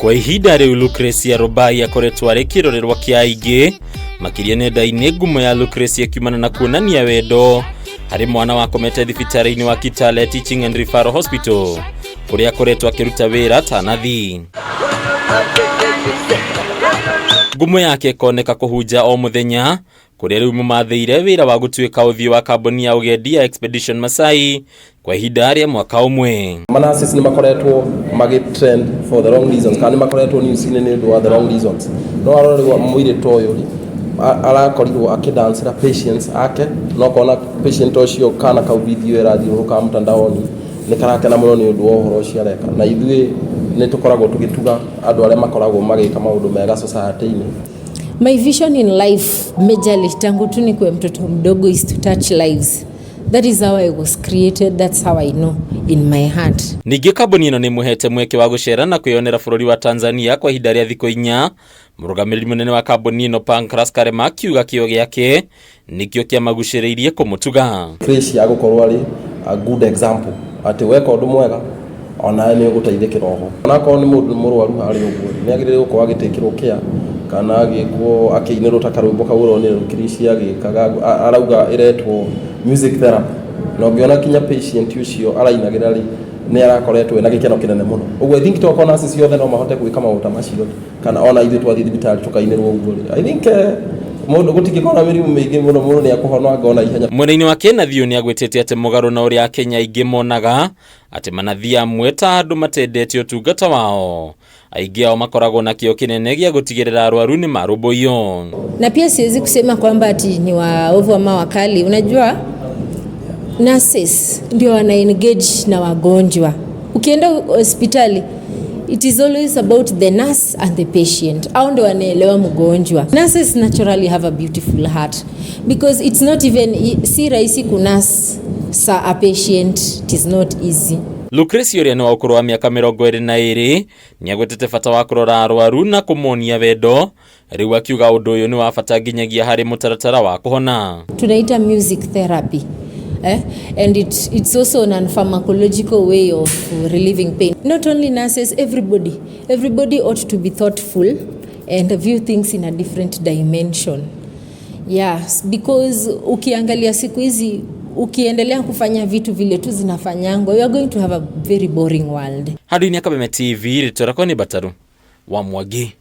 Kwa ihinda rĩu Lucretia Rubai akoretwo arĩ kĩrorerwa kĩa aingĩ makĩria nenda-inĩ. Ngumo ya Lucretia kiumana na kuonania wendo harĩ mwana wakomete thibitarĩ-inĩ wa Kitale Teaching and Referral Hospital, kũrĩa akoretwo akĩruta wĩra ta nathi. Ngumo yake ĩkoneka kũhunja o mũthenya, kũrĩa rĩu mũmathĩire wĩra wa gũtuĩka ũthiũ wa kambuni ya ũgendi ya Expedition Masai kwa ihinda rĩa mwaka ũmwe. Manurses nĩ makoretwo magĩ trend for the wrong reasons, kana nĩ makoretwo news-inĩ nĩ ũndũ wa the wrong reasons. No arorerwo mũirĩtu ũyũ rĩ, arakorirwo akĩdancĩra patients ake, na ũkona patient ũcio kana kau video ĩrathiũrũrũka mtandaoni nĩ karakena mũno nĩ ũndũ wa ũhoro ũcio areka. Na ithuĩ nĩ tũkoragwo tũgĩtuga andũ arĩa makoragwo magĩka maũndũ mega society-inĩ. My vision in life, majorly tangu tu nikuwe mtoto mdogo, is to touch lives. That is how I was created. That's how I know in my heart. Ningĩ kambuni ĩno nĩ ĩmũhete mweke wa gũcera na kwĩyonera bũrũri wa Tanzania kwa ihinda rĩa thikũ 4. Mũrũgamĩrĩri mũnene wa kambuni ĩno Pancras Karema akiuga kĩo gĩake nĩkĩo kĩamagucĩrĩirie kũmũtuga. Grace agũkorwo arĩ a good example atĩ weka ũndũ mwega onawe nĩ ũgũteithĩkĩra oho. Onakorwo nĩ mũndũ mũrwaru harĩa ũguo rĩ, nĩ agĩrĩire gũkorwo agĩtĩkĩrwo care kana agĩkwo akĩinĩrwo ta karwĩmbo kau ũronire Lucretia agĩkaga, arauga ĩretwo music therapy. Na ũngĩona kinya patient ũcio arainagĩra rĩ, nĩ arakoretwo ena gĩkeno kĩnene mũno. Ũguo I think tokorwo nurses ciothe no mahote gwĩka maũndũ ta macio, kana ona ithuĩ twathiĩ thibitarĩ tũkainĩrwo ũguo rĩ, I think mũndũ gũtingĩkorwo na mĩrimũ mĩingĩ mũno, mũndũ nĩ akũhona ngona ihenya. Mwena-inĩ wake Nathi nĩ agwĩtĩte atĩ mũgarũ na ũrĩa Akenya aingĩ monaga atĩ manathi amwe ta andũ matendete ũtungata wao, aingĩ ao makoragwo na kĩo kĩnene gĩa gũtigĩrĩra arwaru nĩ marũmbũiyo. Na pia siwezi kusema kwamba ati ni waovu ama wakali. Unajua nurses ndio wana engage na wagonjwa. Ukienda hospitali, it is always about the nurse and the patient. Au ndio wanaelewa mgonjwa. Nurses naturally have a beautiful heart because it's not even, si rahisi kunurse sa a patient. It is not easy. Lucretia ũrĩa nĩ wa ũkũrũ wa mĩaka 22 nĩ agwetete bata wa kũrora arwaru na kũmonia wendo. Rĩu akiuga ũndũ ũyũ nĩ wa bata nginyagia harĩ mũtaratara wa kũhona. Tunaita music therapy, eh? And it's also a non-pharmacological way of relieving pain. Not only nurses, everybody ought to be thoughtful and view things in a different dimension. Yes, because ukiangalia siku hizi, ukiendelea kufanya vitu vile tu zinafanyangwa, you are going to have a very boring world. Handũ-inĩ ya Kameme TV, rĩtwa rĩakwa nĩ Bataru wa Mwangi.